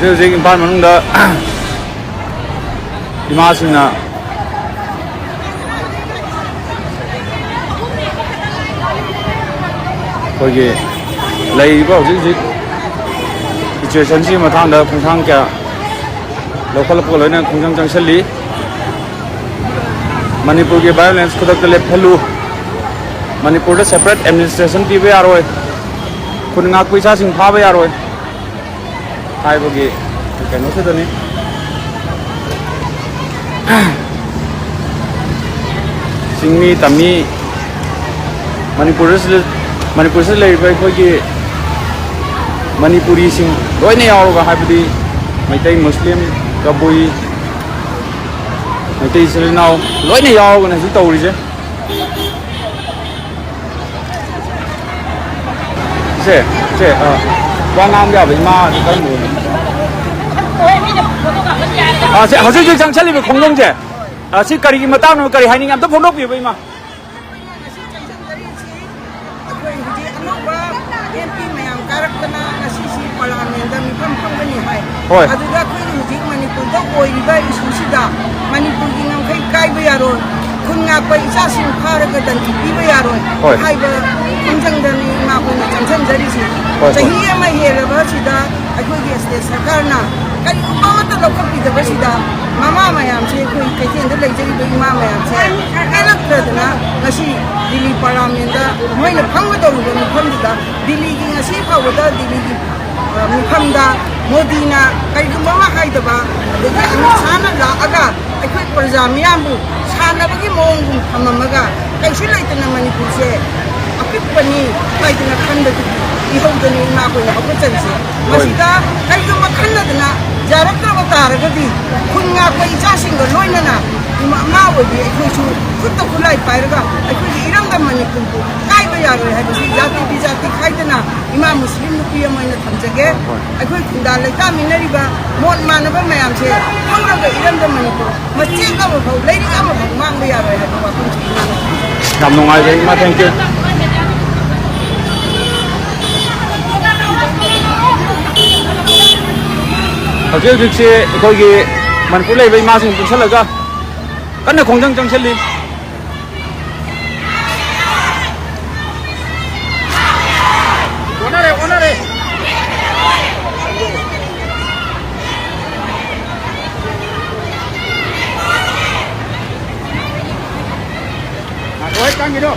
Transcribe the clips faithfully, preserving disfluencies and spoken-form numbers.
ꯍꯧꯖꯤꯛ ꯏꯝꯐꯥꯜ ꯃꯅꯨꯡꯗ ꯏꯃꯥꯁꯤꯡꯅ ꯑꯩꯈꯣꯏꯒꯤ ꯂꯩꯔꯤꯕ ꯍꯧꯖꯤꯛ ꯍꯧꯖꯤꯛ ꯁꯤꯆꯨꯋꯦꯁꯟꯁꯤꯒꯤ ꯃꯇꯥꯡꯗ ꯈꯣꯡꯊꯥꯡ ꯀꯌꯥ ꯂꯧꯈꯠꯂꯛꯄꯒ ꯂꯣꯏꯅꯅ ꯈꯣꯡꯖꯪ ꯆꯪꯁꯤꯜꯂꯤ꯫ ꯃꯅꯤꯄꯨꯔꯒꯤ ꯚꯥꯏꯑꯣꯂꯦꯟꯁ ꯈꯨꯗꯛꯇ ꯂꯦꯞꯍꯜꯂꯨ꯫ ꯃꯅꯤꯄꯨꯔꯗ ꯁꯦꯄꯔꯦꯠ ꯑꯦꯗꯃꯤꯅꯤꯁꯇ꯭ꯔꯦꯁꯟ ꯄꯤꯕ ꯌꯥꯔꯣꯏ꯫ ꯈꯨꯟ ꯉꯥꯛꯄ ꯏꯆꯥꯁꯤꯡ ꯐꯥꯕ ꯌꯥꯔꯣꯏ ꯍꯥꯏꯕꯒꯤ ꯀꯩꯅꯣꯁꯤꯗꯅꯤ꯫ ꯆꯤꯡꯃꯤ ꯇꯝꯃꯤ ꯃꯅꯤꯄꯨꯔꯗ, ꯃꯅꯤꯄꯨꯔꯁꯤꯗ ꯂꯩꯔꯤꯕ ꯑꯩꯈꯣꯏꯒꯤ ꯃꯅꯤꯄꯨꯔꯤꯁꯤꯡ ꯂꯣꯏꯅ ꯌꯥꯎꯔꯒ, ꯍꯥꯏꯕꯗꯤ ꯃꯩꯇꯩ, ꯃꯨꯁꯂꯤꯝ, ꯀꯕꯨꯏ, ꯃꯩꯇꯩ ꯏꯆꯤꯜ ꯏꯅꯥꯎ ꯂꯣꯏꯅ ꯌꯥꯎꯔꯒꯅꯦ ꯍꯧꯖꯤꯛ ꯇꯧꯔꯤꯁꯦ꯫ ꯁꯦ, ꯁꯦ, ꯑ, ꯋꯥ ꯉꯥꯡꯕ ꯌꯥꯕ ꯏꯃꯥ ꯀꯔꯝꯕ ꯑꯣꯏꯅꯤ? ꯑ, ꯁꯦ, ꯍꯧꯖꯤꯛ ꯍꯧꯖꯤꯛ ꯆꯪꯁꯜꯂꯤꯕ ꯈꯣꯡꯖꯪꯁꯦ, ꯑ, ꯁꯤ ꯀꯔꯤꯒꯤ ꯃꯇꯥꯡꯅꯣ, ꯀꯔꯤ ꯍꯥꯏꯅꯤꯡꯉꯤ? ꯑꯝꯇ ꯐꯣꯡꯗꯣꯛꯄꯤꯌꯨꯕ, ꯏꯃꯥ꯫ ꯑꯩꯈꯣꯏ ꯍꯧꯖꯤꯛ ꯑꯅꯧꯕ ꯑꯦꯝ ꯄꯤ ꯃꯌꯥꯝ ꯀꯥꯔꯛꯇꯅ ꯉꯁꯤꯁꯤ ꯄꯥꯔꯂꯤꯌꯥꯃꯦꯟꯗ ꯃꯤꯐꯝ ꯐꯝꯒꯅꯤ ꯍꯥꯏ꯫ ꯍꯣꯏ꯫ ꯑꯗꯨꯗ ꯑꯩꯈꯣꯏꯅ ꯍꯧꯖꯤꯛ ꯃꯅꯤꯄꯨꯔꯗ ꯑꯣꯏꯔꯤꯕ ꯏꯁꯨꯁꯤꯗ ꯃꯅꯤꯄꯨꯔꯒꯤ ꯉꯝꯈꯩ ꯀꯥꯏꯕ ꯌꯥꯔꯣꯏ, ꯈꯨꯟ ꯉꯥꯛꯄ ꯏꯆꯥꯁꯤꯡ ꯐꯥꯔꯒ ꯗꯟꯗꯤ ꯄꯤꯕ ꯌꯥꯔꯣꯏ ꯍꯣꯏ꯫ ꯍꯥꯏꯕ ꯈꯣꯡꯖꯪꯗꯅꯤ ꯏꯃꯥꯈꯣꯏꯅ ꯆꯪꯁꯤꯟꯖꯔꯤꯁꯤ꯫ ꯍꯣꯏ, ꯍꯣꯏ꯫ ꯆꯍꯤ ꯑꯃ ꯍꯦꯜꯂꯕ ꯑꯁꯤꯗ ꯑꯩꯈꯣꯏꯒꯤ ꯁ꯭ꯇꯦꯠ ꯁꯔꯀꯥꯔꯅ ꯀꯔꯤꯒꯨꯝꯕ ꯑꯃꯠꯇ ꯂꯧꯈꯠꯄꯤꯗꯕꯁꯤꯗ ꯃꯃꯥ ꯃꯌꯥꯝꯁꯦ, ꯑꯩꯈꯣꯏ ꯀꯩꯊꯦꯜꯗ ꯂꯩꯖꯔꯤꯕ ꯏꯃꯥ ꯃꯌꯥꯝꯁꯦ ꯀꯜꯂꯛꯇꯗꯅ ꯉꯁꯤ ꯗꯤꯜꯂꯤ ꯄꯥꯔꯂꯤꯌꯥꯃꯦꯟꯗ ꯃꯣꯏꯅ ꯐꯝꯒꯗꯧꯔꯤꯕ ꯃꯐꯝꯗꯨꯗ ꯗꯤꯜꯂꯤꯒꯤ ꯉꯁꯤ ꯐꯥꯎꯕꯗ ꯗꯤꯜꯂꯤꯒꯤ, ꯑ, ꯃꯤꯐꯝꯗ ꯃꯣꯗꯤꯅ ꯀꯔꯤꯒꯨꯝꯕ ꯑꯃ ꯍꯥꯏꯗꯕ, ꯑꯗꯒꯤ ꯑꯃꯤꯠ ꯁꯥꯍꯅ ꯂꯥꯛꯑꯒ ꯑꯩꯈꯣꯏ ꯄ꯭ꯔꯖꯥ ꯃꯤꯌꯥꯝꯕꯨ ꯁꯥꯟꯅꯕꯒꯤ ꯃꯑꯣꯡꯒꯨꯝ ꯊꯝꯃꯝꯃꯒ ꯀꯩꯁꯨ ꯂꯩꯇꯅ ꯃꯅꯤꯄꯨꯔꯁꯦ ꯑꯄꯤꯛꯄꯅꯤ ꯍꯥꯏꯗꯅ ꯈꯟꯕꯗꯨꯒꯤ ꯏꯍꯧꯗꯅꯤ ꯏꯃꯥꯈꯣꯏꯅ ꯍꯧꯒꯠꯆꯔꯤꯁꯦ꯫ ꯍꯣꯏ꯫ ꯃꯁꯤꯗ ꯀꯔꯤꯒꯨꯝꯕ ꯈꯟꯅꯗꯅ ꯌꯥꯔꯛꯇ꯭ꯔꯕ ꯇꯥꯔꯒꯗꯤ ꯈꯨꯟ ꯉꯥꯛꯄ ꯏꯆꯥꯁꯤꯡꯒ ꯂꯣꯏꯅꯅ ꯏꯃꯥ ꯑꯣꯏꯕꯤ ꯑꯩꯈꯣꯏꯁꯨ ꯈꯨꯠꯇ ꯈꯨꯠꯂꯥꯏ ꯄꯥꯏꯔꯒ ꯑꯩꯈꯣꯏꯒꯤ ꯏꯔꯝꯗꯝ ꯃꯅꯤꯄꯨꯔꯕꯨ ꯀꯥꯏꯕ ꯌꯥꯔꯣꯏ ꯍꯥꯏꯕꯁꯤ ꯖꯥꯇꯤ ꯕꯤꯖꯥꯇꯤ ꯈꯥꯏꯗꯅ ꯏꯃꯥ ꯃꯨꯁꯂꯤꯝ ꯅꯨꯄꯤ ꯑꯃ ꯑꯣꯏꯅ ꯊꯝꯖꯒꯦ꯫ ꯍꯣꯏ꯫ ꯑꯩꯈꯣꯏ ꯈꯨꯟꯗꯥ ꯂꯩꯇꯥꯃꯤꯟꯅꯔꯤꯕ ꯃꯣꯠ ꯃꯥꯟꯅꯕ ꯃꯌꯥꯝꯁꯦ ꯍꯧꯔꯒ ꯏꯔꯝꯗꯝ ꯃꯅꯤꯄꯨꯔ ꯃꯆꯦꯠ ꯑꯃꯐꯥꯎ, ꯂꯩꯔꯤꯛ ꯑꯃꯐꯥꯎ ꯃꯥꯡꯕ ꯌꯥꯔꯣꯏ ꯍꯥꯏꯕ ꯋꯥꯐꯝꯁꯤ ꯏꯃꯥꯅ ꯊꯝꯖꯒꯦ꯫ ꯌꯥꯝ ꯅꯨꯡꯉꯥꯏꯖꯩ, ꯏꯃꯥ, thank you꯫ ꯍꯧꯖꯤꯛ ꯍꯧꯖꯤꯛꯁꯤ ꯑꯩꯈꯣꯏꯒꯤ ꯃꯅꯤꯄꯨꯔ ꯂꯩꯕ ꯏꯃꯥꯁꯤꯡ ꯄꯨꯟꯁꯜꯂꯒ ꯀꯟꯅ ꯈꯣꯡꯖꯪ ꯆꯪꯁꯤꯜꯂꯤ꯫ ꯑꯣꯟꯅꯔꯦ, ꯑꯣꯟꯅꯔꯦ꯫ ꯉꯥꯏꯈꯣꯍꯦ, ꯆꯪꯈꯤꯅꯨ꯫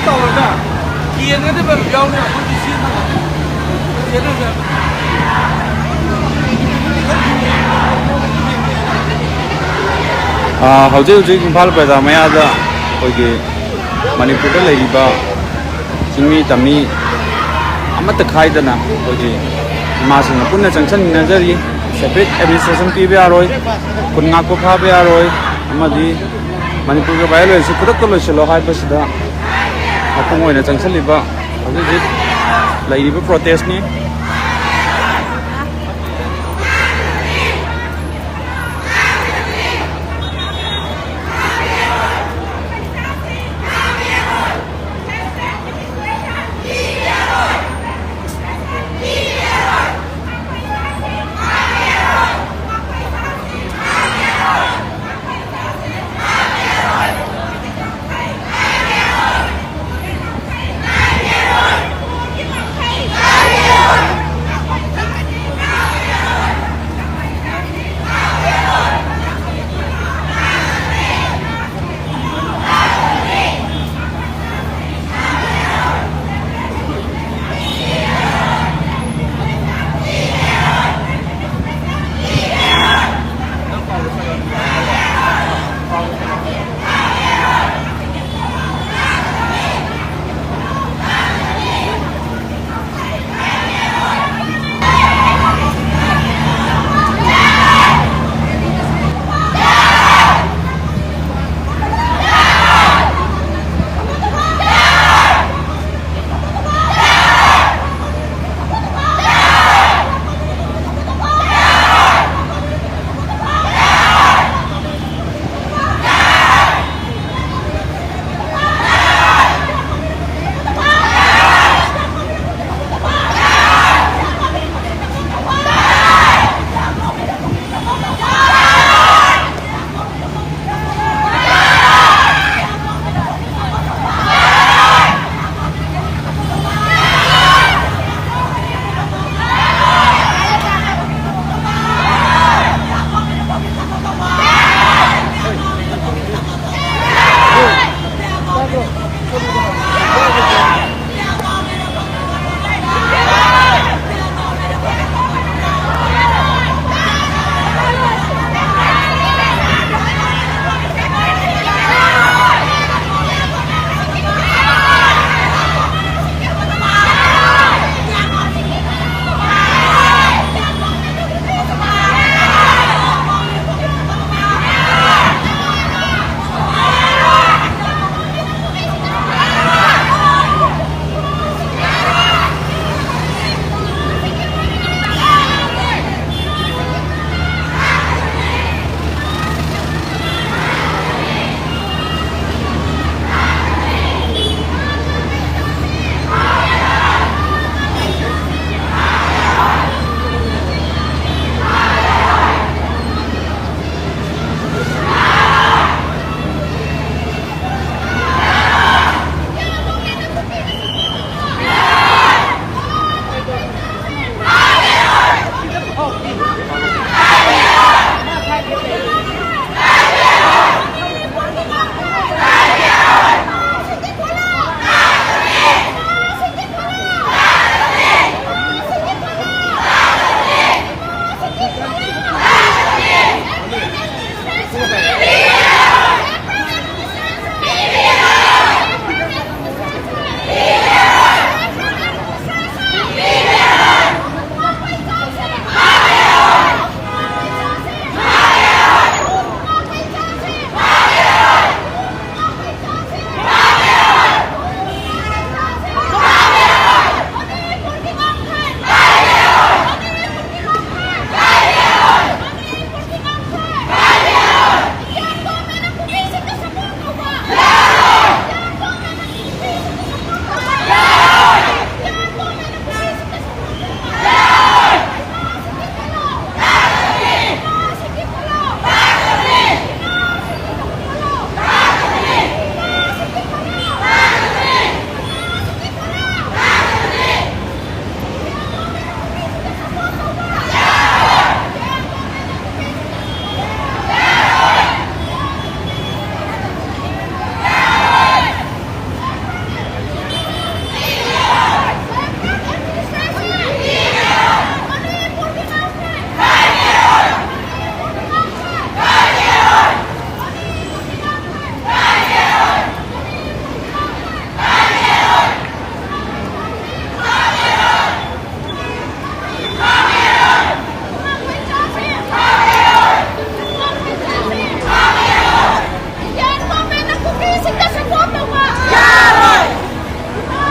ꯇꯧꯔꯒ ꯀꯦꯟꯒꯗꯕ ꯌꯥꯎꯅ ꯑꯩꯈꯣꯏꯗꯤ ꯆꯦꯟꯕ ꯉꯝꯗꯦ꯫ ꯆꯦꯟꯅꯗꯕ꯫ ꯑꯥ, ꯍꯧꯖꯤꯛ ꯍꯧꯖꯤꯛ ꯏꯝꯐꯥꯜ ꯄ꯭ꯔꯖꯥ ꯃꯌꯥꯗ ꯑꯩꯈꯣꯏꯒꯤ ꯃꯅꯤꯄꯨꯔꯗ ꯂꯩꯔꯤꯕ ꯆꯤꯡꯃꯤ ꯇꯝꯃꯤ ꯑꯃꯠꯇ ꯈꯥꯏꯗꯅ ꯑꯩꯈꯣꯏꯒꯤ ꯏꯃꯥꯁꯤꯡꯅ ꯄꯨꯟꯅ ꯆꯪꯁꯤꯟꯃꯤꯟꯅꯖꯔꯤ꯫ ꯁꯦꯄꯔꯦꯠ ꯑꯦꯗꯃꯤꯅꯤꯁꯇ꯭ꯔꯦꯁꯟ ꯄꯤꯕ ꯌꯥꯔꯣꯏ, ꯈꯨꯟ ꯉꯥꯛꯄ ꯐꯥꯕ ꯌꯥꯔꯣꯏ, ꯑꯃꯗꯤ ꯃꯅꯤꯄꯨꯔꯒꯤ ꯚꯥꯏꯑꯣꯂꯦꯟꯁꯁꯤ ꯈꯨꯗꯛꯇ ꯂꯣꯏꯁꯤꯜꯂꯣ ꯍꯥꯏꯕꯁꯤꯗ ꯃꯄꯨꯡ ꯑꯣꯏꯅ ꯆꯪꯁꯤꯜꯂꯤꯕ ꯍꯧꯖꯤꯛ ꯍꯧꯖꯤꯛ ꯂꯩꯔꯤꯕ ꯄ꯭ꯔꯣꯇꯦꯁꯅꯤ꯫